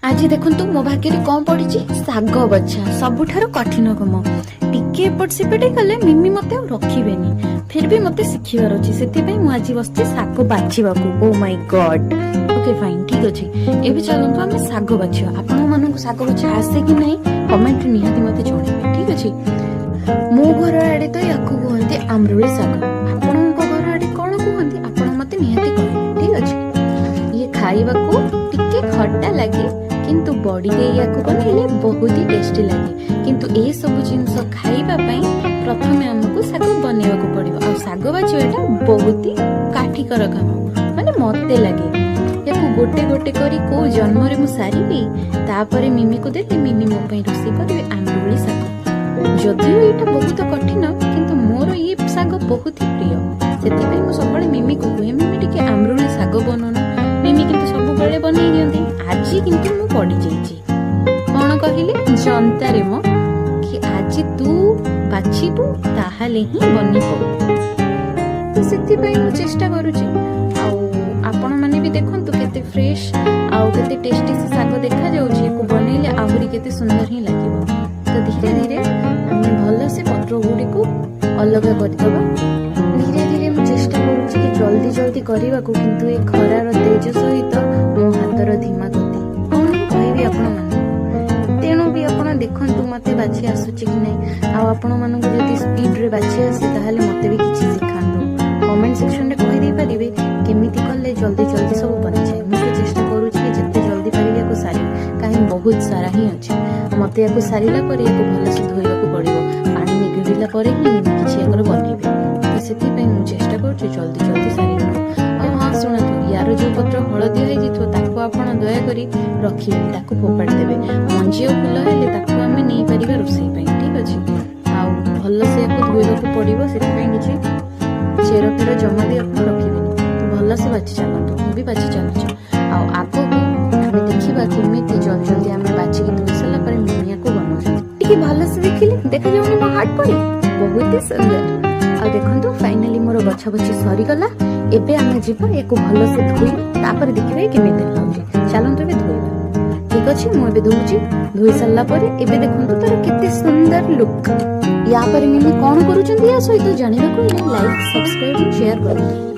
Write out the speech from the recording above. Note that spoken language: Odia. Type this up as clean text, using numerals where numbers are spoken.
ଆଜି ଦେଖନ୍ତୁ ମୋ ଭାଗ୍ୟରେ କଣ ପଡିଛି। ଶାଗ ବଛା, ସବୁଠାରୁ କଠିନ କାମ। ଟିକେ ଏପଟ ସେପଟ କଲେ ମିମି ମତେ ଆଉ ରଖିବେନି। ଫିର ବି ମତେ ଶିଖିବାର ଅଛି, ସେଥିପାଇଁ ମୁଁ ଆଜି ବସିଛି ଶାଗ ବାଛିବାକୁ। Oh my God! Okay, fine, ଠିକ ଅଛି। ଏବେ ଚାଲନ୍ତୁ ଆମେ ଶାଗ ବାଛିବା। ଆପଣମାନଙ୍କୁ ଶାଗ ବଛା ଆସେ କି ନାହିଁ, କମେଣ୍ଟ ନିହାତି ମତେ ଜଣେଇବେ, ଠିକ ଅଛି? ମୋ ଘର ଆଡେ ତ ୟାକୁ କୁହନ୍ତି ଆମ୍ରୁଳି ଶାଗ। ଆପଣଙ୍କ ଘର ଆଡେ କଣ କୁହନ୍ତି, ଆପଣ ମତେ ନିହାତି କହିବେ, ଠିକ ଅଛି? ଇଏ ଖାଇବାକୁ ଟିକେ ଖଟା ଲାଗେ, କିନ୍ତୁ ବଡି ଦେଇ ୟାକୁ ବନେଇଲେ ବହୁତ ହି ଟେଷ୍ଟି ଲାଗେ। କିନ୍ତୁ ଏସବୁ ଜିନିଷ ଖାଇବା ପାଇଁ ପ୍ରଥମେ ଆମକୁ ଶାଗ ବନେଇବାକୁ ପଡିବ। ଆଉ ଶାଗ ବାଛିବାଟା ବହୁତ ହି କାଠିକର କାମ, ମାନେ ମତେ ଲାଗେ। ୟାକୁ ଗୋଟେ ଗୋଟେ କରି କୋଉ ଜନ୍ମରେ ମୁଁ ସାରିବି? ତାପରେ ମିମିକୁ ଦେଲି। ମିମି ମୋ ପାଇଁ ରୋଷେଇ କରିବେ ଆମ୍ବୁଳି ଶାଗ। ଯଦିଓ ଏଇଟା ବହୁତ କଠିନ, କିନ୍ତୁ ମୋର ଇଏ ଶାଗ ବହୁତ ହି ପ୍ରିୟ। ସେଥିପାଇଁ ମୁଁ ସବୁବେଳେ ମିମିକୁ କୁହେ, "ମିମି, ଟିକେ ଆମ୍ରୁଳି ଶାଗ ବନଉନ।" ମିମି କିନ୍ତୁ ସବୁବେଳେ ବନେଇ ଦିଅନ୍ତି। ଆଜି କିନ୍ତୁ ମୁଁ ପଡିଯାଇଛି। କଣ କହିଲେ ଜନ୍ତାରେ ମ କି ଆଜି ତୁ ବାଛିବୁ, ତାହେଲେ ହିଁ ବନିବ। ତ ସେଥିପାଇଁ ମୁଁ ଚେଷ୍ଟା କରୁଛି। ଆଉ ଆପଣମାନେ ବି ଦେଖନ୍ତୁ କେତେ ଫ୍ରେଶ ଆଉ କେତେ ଟେଷ୍ଟି ସେ ଶାଗ ଦେଖାଯାଉଛି। ୟାକୁ ବନେଇଲେ ଆହୁରି କେତେ ସୁନ୍ଦର ହିଁ ଲାଗିବ। ତ ଧୀରେ ଧୀରେ ଆମେ ଭଲସେ ପତ୍ର ଗୁଡ଼ିକୁ ଅଲଗା କରିଦେବା। ଧୀରେ ଧୀରେ ମୁଁ ଚେଷ୍ଟା କରୁଛି କି ଜଲ୍ଦି ଜଲ୍ଦି କରିବାକୁ, କିନ୍ତୁ ଏ ଖରାର ତେଜ ସହିତ ମୋ ହାତର ଧୀମା ଗତି, କଣ ହିଁ କହିବି ଆପଣମାନଙ୍କୁ। ତେଣୁ ବି ଆପଣ ଦେଖନ୍ତୁ ମତେ ବାଛି ଆସୁଛି କି ନାହିଁ। ଆଉ ଆପଣମାନଙ୍କୁ ଯଦି ସ୍ପିଡରେ ବାଛି ଆସେ, ତାହେଲେ ମତେ ବି କିଛି ଶିଖାନ୍ତୁ। କମେଣ୍ଟ ସେକ୍ସନରେ କହିଦେଇ ପାରିବେ କେମିତି କଲେ ଜଲ୍ଦି ଜଲ୍ଦି ସବୁ ବନିଯାଏ। ମୁଁ ତ ଚେଷ୍ଟା କରୁଛି କି ଯେତେ ଜଲ୍ଦି ପାରିବି ୟାକୁ ସାରିବି, କାହିଁ ବହୁତ ସାରା ହିଁ ଅଛି। ମତେ ୟାକୁ ସାରିଲା ପରେ ୟାକୁ ଭଲସେ ଧୋଇବାକୁ ପଡିବ। ପାଣି ନିଗିଡ଼ିଲା ପରେ ହିଁ ମୁଁ କିଛି ୟାଙ୍କର ବନେଇବି। ତ ସେଥିପାଇଁ ମୁଁ ଚେଷ୍ଟା କରୁଛି ଜଲ୍ଦି ଜଲ୍ଦି ସାରିବାକୁ। ଆଉ ହଁ, ଶୁଣନ୍ତୁ, ୟାର ଯୋଉ ପତ୍ର ହଳଦିଆ ହେଇଯାଇଥିବ, ତାକୁ ଆପଣ ଦୟାକରି ରଖିବେନି, ତାକୁ ଫୋପାଡ଼ି ଦେବେ। ମଞ୍ଜି ଆଉ ଫୁଲ ହେଲେ ତାକୁ ଆମେ ନେଇପାରିବା ରୋଷେଇ ପାଇଁ, ଠିକ ଅଛି? ଆଉ ଭଲସେ ୟାକୁ ଧୋଇବାକୁ ପଡିବ, ସେଥିପାଇଁ କିଛି ଚେର ଫେର ଜମା ବି ଆପଣ ରଖିବେନି। ତ ଭଲସେ ବାଛି ଚାଲନ୍ତୁ। ମୁଁ ବି ବାଛି ଚାଲୁଛି। ଆଉ ଆଗକୁ ଆମେ ଦେଖିବା କେମିତି ଜଲ୍ଦି ଜଲ୍ଦି ଆମେ ବାଛିକି ଧୋଇ ସାରିଲା ପରେ ମିମିଆକୁ ବନଉଛନ୍ତି। ଟିକେ ଭଲସେ ଦେଖିଲେ ଦେଖାଯାଉନି ମୋ ହାର୍ଟ ପରି ବହୁତ ହି ସୁନ୍ଦର? ଆଉ ଦେଖନ୍ତୁ, ଫାଇନାଲି ମୋର ବଛା ବଛି ସରିଗଲା। ଏବେ ଆମେ ଯିବା ୟାକୁ ଭଲସେ ଧୋଇବା, ତାପରେ ଦେଖିବା ଇଏ କେମିତି ଦେଖାଯାଉଛି। ଚାଲନ୍ତୁ ଏବେ ଧୋଇବା। ଠିକ ଅଛି, ମୁଁ ଏବେ ଧୋଉଛି। ଧୋଇ ସାରିଲା ପରେ ଏବେ ଦେଖନ୍ତୁ ତାର କେତେ ସୁନ୍ଦର ଲୁକ୍। ୟା ପରେ ମିମି କଣ କରୁଛନ୍ତି ୟା ସହିତ, ଜାଣିବାକୁ ହେଲେ ଲାଇକ୍, ସବସ୍କ୍ରାଇବ, ସେୟାର କରନ୍ତୁ।